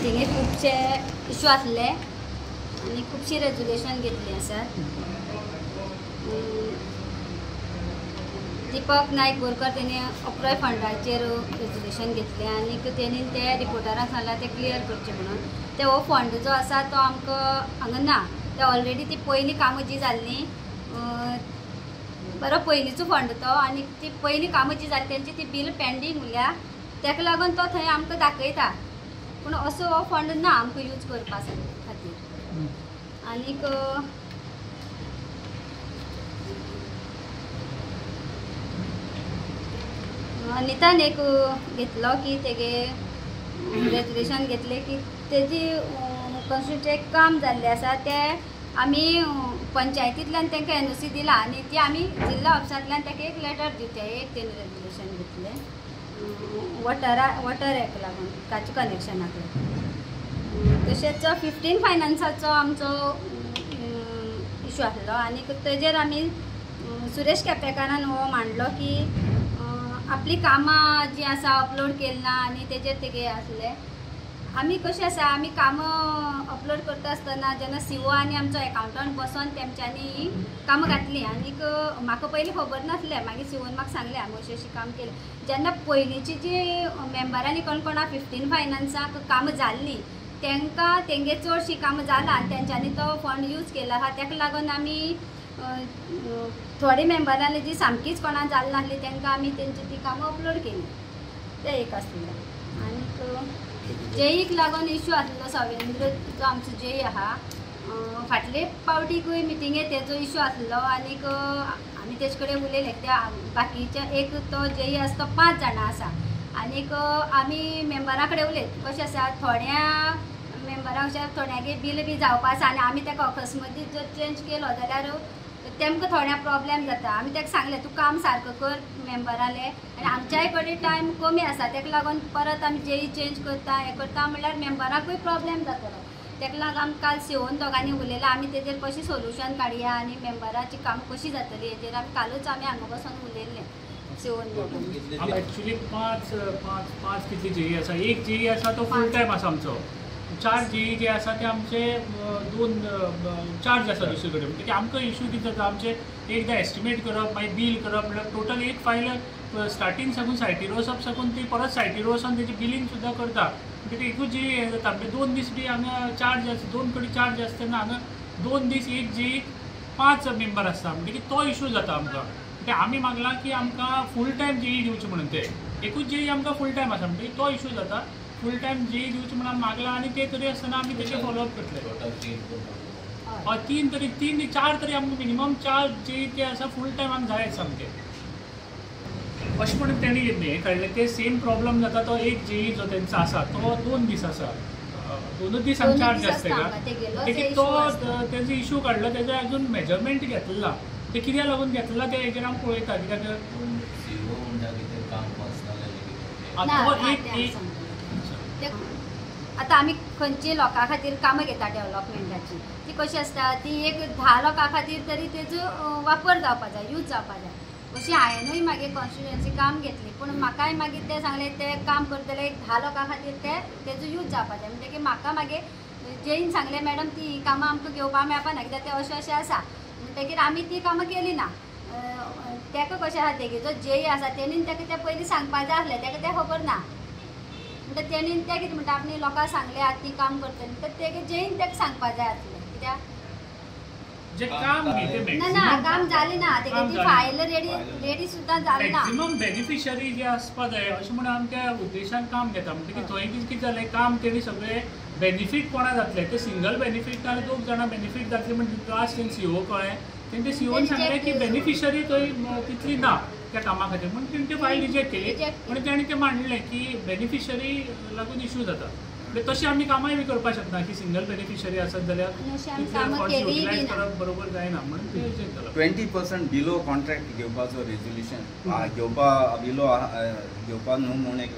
मिटिंगेक खुबशे इशू आसले आनी खुबशीं रेजोल्युशन घेतली आसात. दीपक नायक बोरकर तेणी अप्रोय फंडाचेर रेजोल्युशन घेतलें आनी तेणी ते रिपोर्टराक सांगलां तें क्लियर करचें म्हणून. ते हो फंड जो आसा तो आमकां हांगा ना, ते ऑलरेडी ती पयलीं कामां जी जाल्लीं बरो पयलींचो फंड तो आनी ती पयलीं कामां जी जाली तेंची ती बील पेंडींग उरल्या, ताका लागून तो थंय आमकां दाखयता, पूण असो हो फंड ना आमकां यूज करपा खातीर. आनीक अनितान एक घेतलो की तेगे रेजोल्युशन घेतलें की तेजी कॉन्स्टिट्युएंट काम जाल्लें आसा तें आमी पंचायतींतल्यान तांकां एनओसी दिला आनी ती आमी जिल्ला ऑफिसांतल्यान ताका एक लेटर दिवचे, एक तेणी रेजोल्युशन घेतलें वॉटरा वॉटर हेका लागून उदकाच्या कनेक्शनाक लागून. तशेंच 15 फायनान्साचो आमचो इशू आसलो आनी तेजेर आमी सुरेश केपेकारान हो मांडलो की आपली कामां जीं आसा अपलोड केली ना आनी तेजेर तेगे आसले. आमी कशें आसा, आमी कामां अपलोड करता आसतना जेन्ना सीओ आनी आमचो एकावंटंट बसोन तेमच्यांनी कामां घातलीं आनीक म्हाका पयलीं खबर नासलें, मागीर सीओन म्हाका सांगलें आमी अशें अशें काम केलें. जेन्ना पयलींची जी मेंबरांनी कोण कोणा 15 फायनान्साक कामां जाल्लीं तांकां तेंगे चडशीं कामां जालां आनी तेंच्यांनी तो फंड यूज केला आसा, ताका लागून आमी थोडे मेंबरांनी जी सामकीच कोणा जाल नासली तांकां आमी तेंची ती कामां अपलोड केली, तें एक आसलें. आनीक जेईक लागून इशू आसलो, सवेंद्र जो आमचो जेई आहा फाटले पावटीकूय मिटिंगे तेजो इशू आसलो आनीक आमी तेजे कडेन उलयले. त्या बाकीच्या एक तो जेई आसा तो 5 जाणां आसा आनीक आमी मेंबरां कडेन उलयत कशें आसा थोड्या मेंबरांक अशें थोड्यांगे बील बी जावपा आसा आनी आमी ताका अकस्मात जर चेंज केलो जाल्यार तेमकां थोड्या प्रॉब्लेम जाता. आमी ताका सांगलें तूं काम सारको कर मेंबरालें आनी आमच्याय कडेन टायम कमी आसा, ताका लागून परत आमी जेई चेंज करता हें करता म्हणल्यार मेंबराकूय प्रॉब्लेम जातलो. ताका लागून आमी काल सीओन दोगांनी उलयलां, आमी तेजेर कशें सोल्युशन काडया आनी मेंबराची कामां कशीं जातलीं हेजेर आमी कालूच आमी हांगा बसून उलयल्लें सीओन दोगांनी. एक्चुली 5 5 5 कितली जेई आसा, एक जेई आसा तो फूल टायम आसा आमचो, 4 जेई जे आसा ते आमचे 2 चार्ज आसा दुसरे कडेन. म्हणजे आमकां इशू कितें जाता, आमचे एकदां एस्टिमेट करप मागीर बील करप म्हणल्यार टोटल एक फायल स्टार्टींग साकून सायटीर वचप साकून ती परत सायटीर वचून तेजी बिलींग सुद्दां करता, म्हणजे एकूच जेई हें जाता. म्हणजे 2 दीस बी हांगा चार्ज आसता, 2 कडेन चार्ज आसता तेन्ना हांगा 2 दीस एक जेई 5 मेंबर आसता, म्हणजे तो इशू जाता आमकां. म्हणजे आमी मागलां की आमकां फूल टायम जेई दिवची म्हणून, ते एकूच जेई आमकां फूल टायम आसा म्हणजे तो इशू जाता. फूल टायम जेई दिवचे म्हणून मागला आनी ते तरी आसतना आमी तेजे फॉलोअप करतले. हय 3 तरी 3 4 तरी आमकां मिनिमम 4 जेई ते आसा फूल टायम आमकां जाय सामकें अशें म्हणून तेणी हें काडलें. ते सेम प्रॉब्लम जाता, तो एक जेई जो तेंचो आसा तो 2 दीस आसा, 2 दीस आमकां चार्ज आसता तेका, तो तेजो इशू काडलो, तेजो अजून मेजरमेंट घेतलें ना, ते कित्याक लागून घेतलें ना तें हेजेर आमी पळयता. कित्याक एक आतां आमी खंयची लोकां खातीर कामां घेता डेवलपमेंटाची, ती कशी आसता ती एक 10 लोकां खातीर तरी तेजो वापर जावपा जाय, यूज जावपा जाय. अशी हांवेनूय मागीर कॉन्स्टिट्युएन्सी काम घेतली, पूण म्हाकाय मागीर तें सांगलें तें काम करतले एक 10 लोकां खातीर तें तेजो यूज जावपा जाय. म्हणटकीर म्हाका मागीर जेईन सांगलें मॅडम ती कामां आमकां घेवपाक मेळपा ना कित्याक तें अशें अशें आसा, म्हणटकीर आमी ती कामां केली ना. ताका कशें आसा तेगे जो जेई आसा तेणीन ताका तें पयलीं सांगपा जाय आसलें, ताका तें खबर ना. म्हणटा तेणीन तें कितें म्हणटा आपणे लोकांक सांगलें आतां ती काम करतली, तर तेगे जेईन ताका सांगपा जाय आसलें कित्याक काम ना ना काम जालें ना, तेगे ती फायल रेडी रेडी सुद्दां जाली ना. मॅक्झिमम बेनिफिशरी जे आसपा जाय अशें म्हणून आमी त्या उद्देशान काम घेता. म्हणटकीर थंय कितें जालें काम तेणी सगळें बेनिफीट कोणा जातलें ते सिंगल बेनिफीट ना 2 जाणां बेनिफीट जातले म्हणजे लास्ट तें सीओ कळ्ळें, तेंचे सीओन सांगलें की बेनिफिशरी थंय तितली ना त्या कामा खातीर, म्हणून तेणी ती फायल रिजेक्ट केली. म्हणून तेणी तें मांडलें की बेनिफिशरी लागून इशू जाता. म्हणजे तशें आमी कामांय बी करपाक शकना की सिंगल बेनिफिशरी आसत जाल्यार तितले फंड्स युटिलायज करप बरोबर जायना, म्हणून तें रिजेक्ट जालां. 20% बिलो कॉन्ट्रॅक्ट घेवपाचो रेजोल्युशन घेवपा बिलो घेवपा न्हू म्हूण एक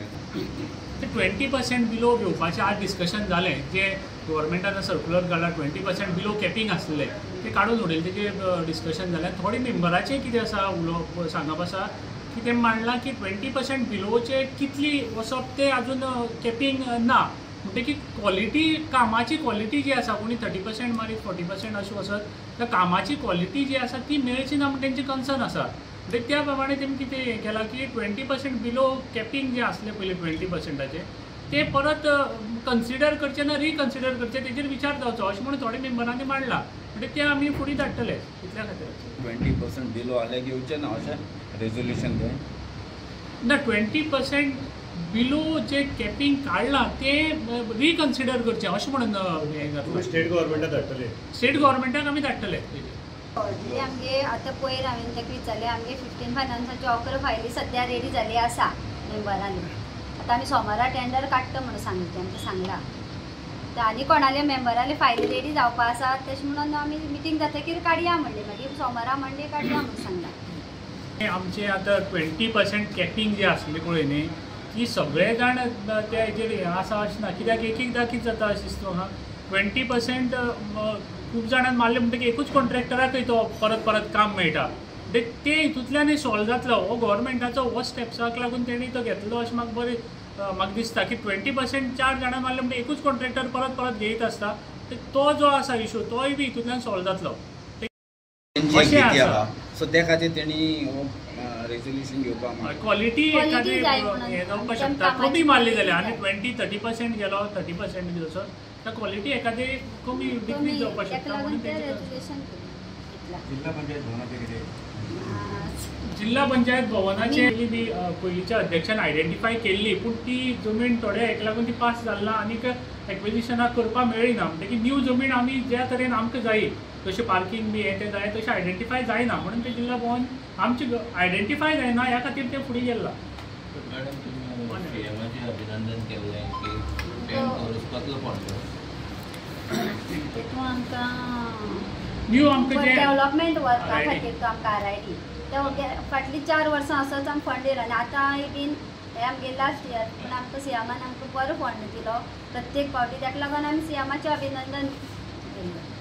20% बिलो घेवपाचें आज डिस्कशन जालें. जे गव्हर्मेंटान सर्कुलर काडला 20% बिलो कॅपिंग आसलें ते काडून उडयलें, तेजें डिस्कशन जालें. थोडे मेंबराचें कितें आसा उलोवप सांगप आसा की तें मांडलां की 20% बिलोचें कितली वचप तें अजून कॅपिंग ना, म्हणटकीर क्वॉलिटी कामाची क्वॉलिटी जी आसा कोणी 30% मारीत 40% अशें वचत तर कामाची क्वॉलिटी जी आसा ती मेळची ना म्हण तेंची कन्सर्न आसा. म्हणजे त्या प्रमाणे तेमी कितें हें केलां की 20% बिलो कॅपिंग जें आसलें पयलीं 20%चें ते परत कन्सिडर करचें ना रिकन्सिडर करचें तेजेर विचार जावचो अशें म्हणून थोडे मेंबरांनी मांडलां. म्हणजे ते आमी फुडें धाडटले इतल्या खातीर. 20% बिलो आसल्यार घेवचें ना अशें रेजोल्युशन तें ना. 20% बिलो जे कॅपिंग काडलां तें रिकन्सिडर करचें अशें म्हणून हें जातलें. स्टेट गव्हर्मेंटाक धाडटले, स्टेट गव्हर्मेंटाक आमी धाडटले. ऑलरेडी आमगे आतां पयर हांवें ताका विचारलें आमगे 15 फायनान्साच्यो 11 फायली सद्या रेडी जाल्ली आसा मेंबरांनी. आतां आमी सोमारा टेंडर काडटा म्हणून सांगलें तेमकां सांगलां. तर आनी कोणाले मेंबराले फायली रेडी जावपा आसा तशें म्हणून आमी मिटींग जातकीर काडया म्हणलें, मागीर सोमारा मंडे काडया म्हणून सांगलां. आमचें आतां 20% कॅपिंग जें आसलें पळय न्ही ती सगळे जाण त्या हेजेर हें आसा अशें ना, कित्याक एक एकदां कितें जाता अशें दिसता म्हाका 20% खूब जाणांक मारलें म्हणटकीर एकूच कॉन्ट्रॅक्टराकय तो परत परत काम मेळटा. म्हणजे ते हितूंतल्यानूय सॉल्व जातलो हो गव्हर्मेंटाचो हो स्टेप्साक लागून तेणी तो घेतलो अशें म्हाका बरें म्हाका दिसता की 20% 4 जाणां मारलें म्हणटकीर एकूच कॉन्ट्रॅक्टर परत परत घेयत आसता तो जो आसा इशू तोय बी हितूंतल्यान सॉल्व जातलो अशें आसा. सो त्या खातीर तेणी रेजोल्युशन घेवपाक क्वॉलिटी एखादी हें जावपाक शकता कमी मारली जाल्यार आनी 20-30% गेलो 30% बी तसो तर क्वॉलिटी एखादी कमी डिक्रीज जावपाक शकता म्हणून. जिल्हा पंचायत भवनाचें कितें? जिल्हा पंचायत भवनाचे बी पयलींच्या अध्यक्षान आयडेंटिफाय केल्ली पूण ती जमीन थोड्या हेका लागून ती पास जाली ना आनीक एक्विजिशनाक करपाक मेळ्ळी ना. म्हणटकीर न्यू जमीन आमी ज्या तरेन आमकां जायी तशें पार्किंग बी हें तें जाय तशें आयडेंटिफाय जायना म्हणून तें जिल्हा भवन आमचें आयडेंटिफाय जायना ह्या खातीर तें फुडें गेल्लां. मॅडम तुमी सीएमाचें अभिनंदन केल्लें की तितून आमकां न्यू आमकां डेवलपमेंट वर्का खातीर तो आमकां RID ते फाटलीं 4 वर्सां असोच आमी फंड येयलो आनी आतांय बीन हें आमगे लास्ट इयर पूण आमकां सीएमान आमकां बरो फंड दिलो प्रत्येक फावटी, ताका लागून आमी सीएमाचें अभिनंदन केल्लें.